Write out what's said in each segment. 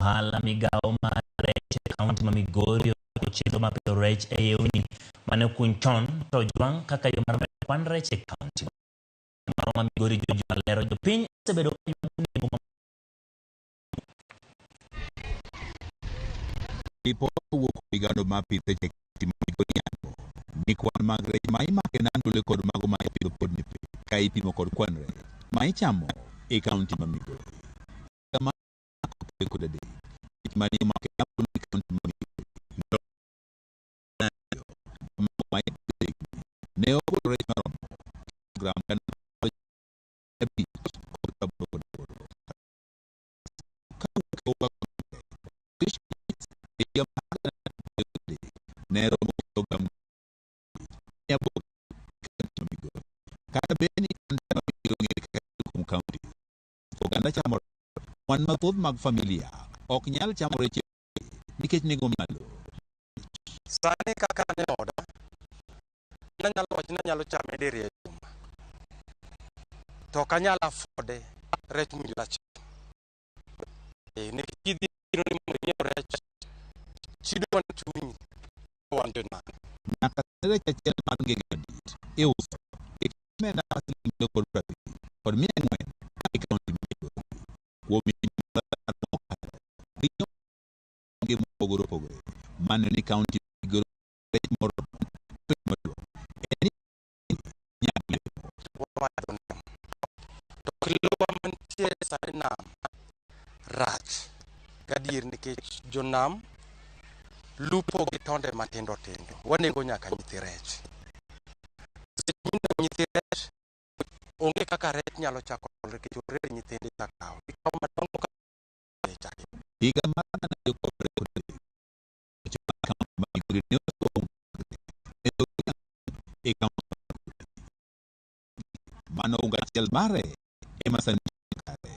ohala, migawo mar rech e kaunti ma Migori ochako chenro mar pidho rech e yewni mane okuny chon to ojwang' kaka yo mar medo kwan rech e kaunti ma Migori. George Malero, jopiny osebedo ka ywago nengo ma Ripot owuok kuom migao mar pith rech e kaunti ma Migori yango ni kwan mag rech ma imako e nam Lolwe kod mago ma ipidho pod ni piny ka ipimo kod kwan rech ma ichamo e kaunti ma Migori. Higa mar 2023, rech ma ne omako e nam Lolwe e kaunti ma Migori ne romo mago ma ipidho higni ne ogolo rech maromo kilogram 588. Kawuok e Oga e higa mar 2023 ne romo kilogram 800 e kaunti ma Migori. Kata bed ni kaunti ma Migori ong'ere kaka achiel kuom kaunti oganda chamo rech, kwan mathoth mag familia ok nyal chamo rech e nikech nengo malo. Sani kaka an e oda, nanyalo wacho ni anyalo chame diriyo e juma. To ok anyal afford rech mowinjore acham. Eh, nikech kidhi e chiro ni mondo inyiew rech, chido mana chunyi wan jonam. Nyaka sani rech achiel mar ngege madit iuso e kind omenda ma siling milion kod 50 kod 400 e kaunti ma Migori. Kuom higni apar mokalo, piny owacho mopogore opogore maneno ni kaunti ma Migori rech moromo. Penjo maduong' en ni nyago olemo. Wamadho nam. To kilowa mantie sani nam rach gadier nikech jonam lupo gi tonde matindo tindo. Wanego nyaka nyithi rech. Seche minego nyithi rech, onge kaka rech nyalo chako dongo nikech already nyithinde isekawo. Ikawo madongo ka chako. Higa mar 2023, weche mag kaunti ma Migori ne osomo e dho e kaunti ma Migori. Mano unga achiel mare ema sani kare.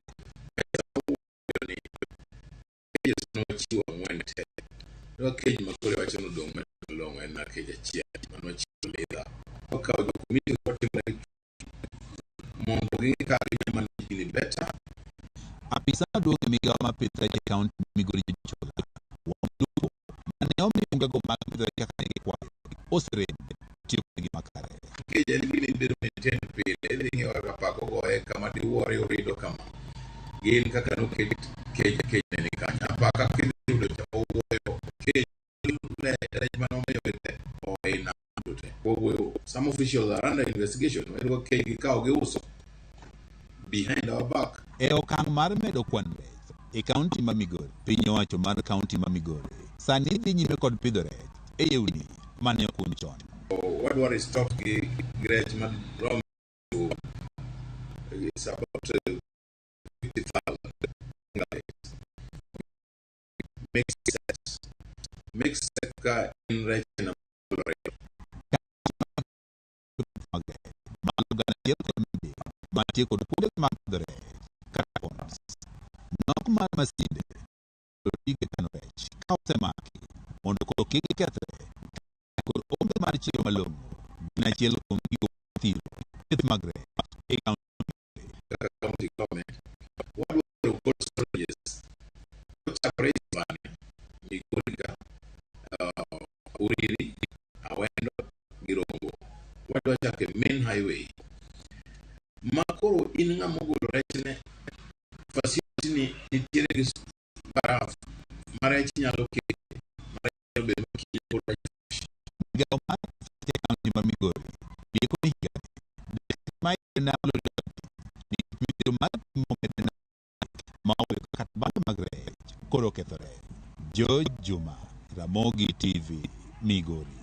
Cages nochiwo ang'wen te. Dwa cage ma koro iwacho ni odong' malong'o en na cage achiel mano wachiwo lidha. Wakawo jo committee watimo mondo ging'e kaka ginyalo manage gini better. Apisa maduong' e migawo mar pith rech e kaunti ma Migori George Chola Wamlupo mane omi ungego mag pidho rech kaka ne gikwayo oserem tiyo kodgi makare. Cage en gima ibedo maintain pile, idhi ing'iyo kaka paka ogoye kama diwuor orido kama. Gin kaka noket cage cage ne ni kanyo. Apaka kidhi yudo cha owuoyo cage ne rech mane omiyo te oa e nam te. Wawuoyo some officials are under investigation. Wayudo ka cage gikawo giuso behind our back. E okang' mar medo kwan rech e kaunti ma Migori, piny owacho mar kaunti ma Migori sani dhi nyime kod pidho rech e yewni mane okuny chon. Wadwa restock gi rech marom it's about 50,000 mixed set. Mixed set ka en rech na mag rech malo 1,300 mantie kod kuonde mag pidho rech kata ponds. Nok mar masinde otigo e kano rech ka osemaki mondo koro kik gikethre kod onge mar chiro malong'o gin achiel kuom gigo mathiro pith mag rech e kaunti. Kaka county government wadwaro cold storages kochakore Isebania, Migori ka, Uriri, Awendo gi Rongo. Wadwa chako e main highway ma koro in ng'ama ogolo rechne facility ni nitiere gi baraf ma rech nyalo kete ma rech nyalo bedo makiny pod rech. Migawo mar pith e kaunti ma Migori lieko ni higani dek ma iye nam Lolwe nikech midhiero mar pi momedre nam ma oweyo kaka bando mag rech koro okethore. George Juma, Ramogi TV, Migori.